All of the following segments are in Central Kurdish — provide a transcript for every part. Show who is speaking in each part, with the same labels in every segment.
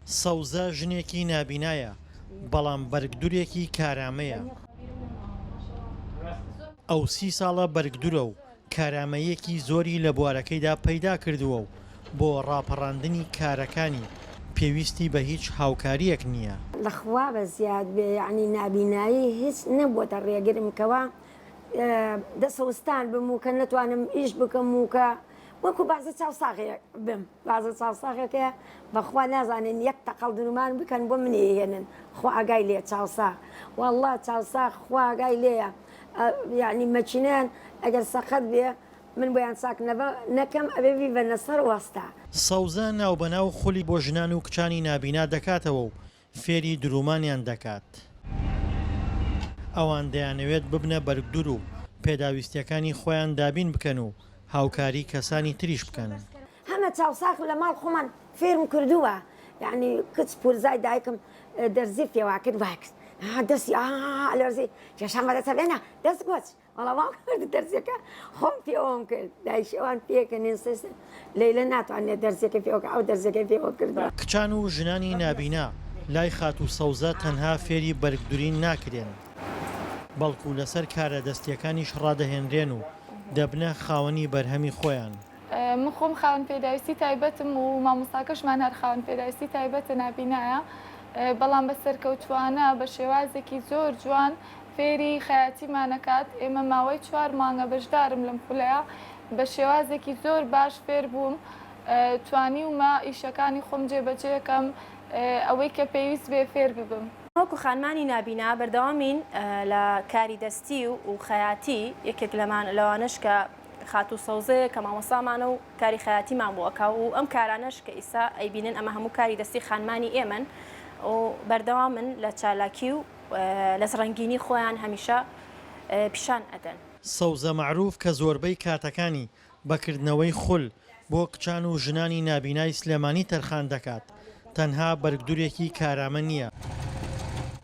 Speaker 1: سەوزە ژنێکی نابینایە، بەڵام بەرگدورێکی کارامەیە. ئەو سی ساڵە بەرگدورە و کارامەییەکی زۆری لە بوارەکەیدا پەیدا کردووە و بۆ ڕاپەڕاندنی کارەکانی پێویستی بە هیچ هاوکارییەک نییە.
Speaker 2: لە خوا بە زیاد بێ یەعنی نابینایی هیچ نەبووەتە ڕێگرم کەوا دەسەوستان بم و کە نەتوانم ئیش بکەم و کە وەکو بازە چاوساغێک بم. بازە چاوساغێک هەیە بەخوا نازانن یەک تەقەڵ درومان بکەن بۆ منی ئەیهێنن خوا ئاگای لێیە چاوساغ واللە چاوساغ خوا ئاگای لێیە یەعنی مەکینەیان ئەگەر سەقەت بێ من بۆیان چاک نەبە نەکەم ئەبێ بیبەنە سەر وەستا.
Speaker 1: سەوزە ناوبەناو خولی بۆ ژنان و کچانی نابینا دەکاتەوە و فێری دروومانیان دەکات. ئەوان دەیانەوێت ببنە بەرگدوور و پێداویستییەکانی خۆیان دابین بکەن و هاوکاری کەسانی تریش بکەن.
Speaker 2: هەمە چاوساغ لە ماڵ خۆمان فێرم کردووە یانی کچ پورزای دایکم دەرزی پێوا کرد وای کرد ها دەستی ئا لەرزی کێشام بەدەستە بێنە دەست گۆچ وەڵا وام کرد دەرزیەکە خۆم پێوەم کرد دایکی ئەوان پێکەنین سێ لەیلە ناتوانێت دەرزیەکە پێوە کە ئەو دەرزیەکەی پێوە کردووە.
Speaker 1: کچان و ژنانی نابینا لای خاتوو سەوزە تەنها فێری بەرگدورین ناکرێن، بەڵکو لەسەر کارە دەستییەکانیش ڕادەهێنرێن و دەبنە خاوەنی بەرهەمی خۆیان.
Speaker 3: من خۆم خاوەن پێداویستی تایبەتم و مامۆستاکەشمان هەر خاوەن پێداویستی تایبەتە نابینایە، بەڵام بە سەرکەوتووانە بە شێوازێکی زۆر جوان فێری خەیاتیمان ئەکات، ئێمە ماوەی چوار مانگە بەشدارم لەم خولەیا، بە شێوازێکی زۆر باش فێر بووم، توانیومە ئیشەکانی خۆم جێبەجێ کەم، ئەوەی کە پێویست بێ فێر ببم.
Speaker 4: وەکو خانمانی نابینا بەردەوامین لە کاری دەستی و خەیاتی، یەکێک لەمان لەوانەش کە خاتوو سەوزەیە کە مامۆستامانە و کاری خەیاتیمان بۆ ئەکا و ئەم کارانەش کە ئیستا ئەیبینن ئەمە هەموو کاری دەستی خانمانی ئێمەن و بەردەوامن لە چالاکی و لەزڕەنگینی خۆیان هەمیشە پیشان ئەدەن.
Speaker 1: سەوزە مەعروف کە زۆربەی کاتەکانی بە کردنەوەی خول بۆ کچان و ژنانی نابینای سلێمانی تەرخان دەکات، تەنها بەرگدورێکی کارامە نییە،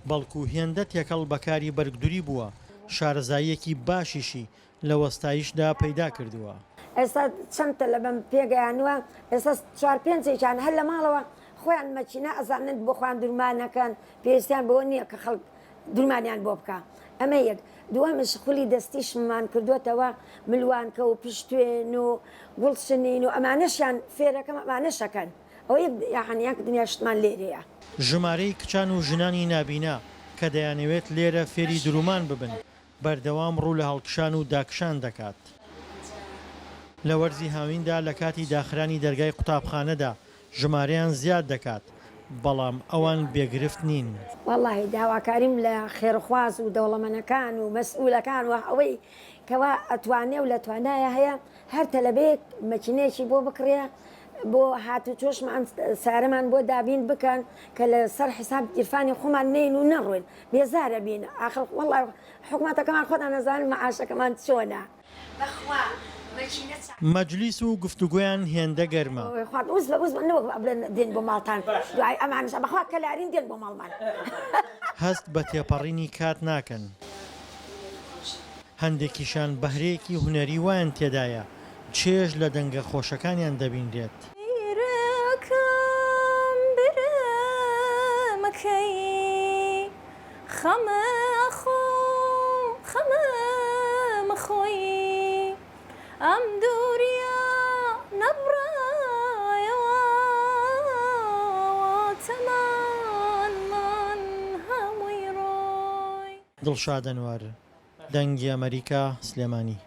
Speaker 1: بەڵکو هێندە تێکەڵ بە کاری بەرگدوری بووە، شارەزاییەکی باشیشی لە وەستایشدا پەیدا کردووە.
Speaker 2: ئێستا چەند تەلەبەم پێگەیانووە، ئێستا چوار پێنجێکیان هەر لە ماڵەوە خۆیان مەکینە ئەزانن بۆ خۆیان درمانەکەن، پێویستیان بەوە نییە کە خەڵک درمانیان بۆ بکا، ئەمە یەک. دووەمیش خولی دەستیشمان کردووەتەوە، ملوانکە و پشتوێن و گوڵچنین و ئەمانەشیان فێرەکەم، ئەمانەش ئەکەن. ئەوە یەک یەعنی یەک دنیا شتمان لێرەیە.
Speaker 1: ژمارەی کچان و ژنانی نابینا کە دەیانەوێت لێرە فێری درومان ببن، بەردەوام ڕوو لە هەڵکشان و داکشان دەکات. لە وەرزی هاویندا لە کاتی داخرانی دەرگای قوتابخانەدا ژمارەیان زیاد دەکات، بەڵام ئەوان بێ گرفت نین.
Speaker 2: وەڵاهی داواکاریم لە خێرخواز و دەوڵەمەنەکان و مەسئولەکان و ئەوەی کەوا ئەتوانێ و لە توانایا هەیە هەر تەلەبەیەک مەکینەیەکی بۆ بکڕێ بۆ هاتوچۆشمان سارەمان بۆ دابین بکەن کە لە سەر حساب گیرفانی خۆمان نەین و نەڕۆین بێزارە بین ئاخر وەڵا حکومەتەکەمان خۆتان ئەزانن مەعاشەکەمان چۆنە. بەخوا
Speaker 1: مەکینە چاک. مەجلیس و گفتوگۆیان هێندە گەرمە.
Speaker 2: خوارد وز بە وز بە نەوەک بڵێن دێن بۆ ماڵتان دوای ئەمانیش بەخوا کەلارین دێن بۆ ماڵمان.
Speaker 1: هەست بە تێپەڕینی کات ناکەن. هەندێکیشیان بەهرەیەکی هونەری وایان تێدایە چێژ لە دەنگە خۆشەکانیان دەبینرێت.
Speaker 4: بیرەکەم بیرمەکەی خەمە ئەخۆم خەمە مەخۆی ئەم دووریە نەبڕایەوە تەمەنمان هەمووی ڕۆی.
Speaker 1: دڵشاد ئەنوەر، دەنگی ئەمەریکا، سلێمانی.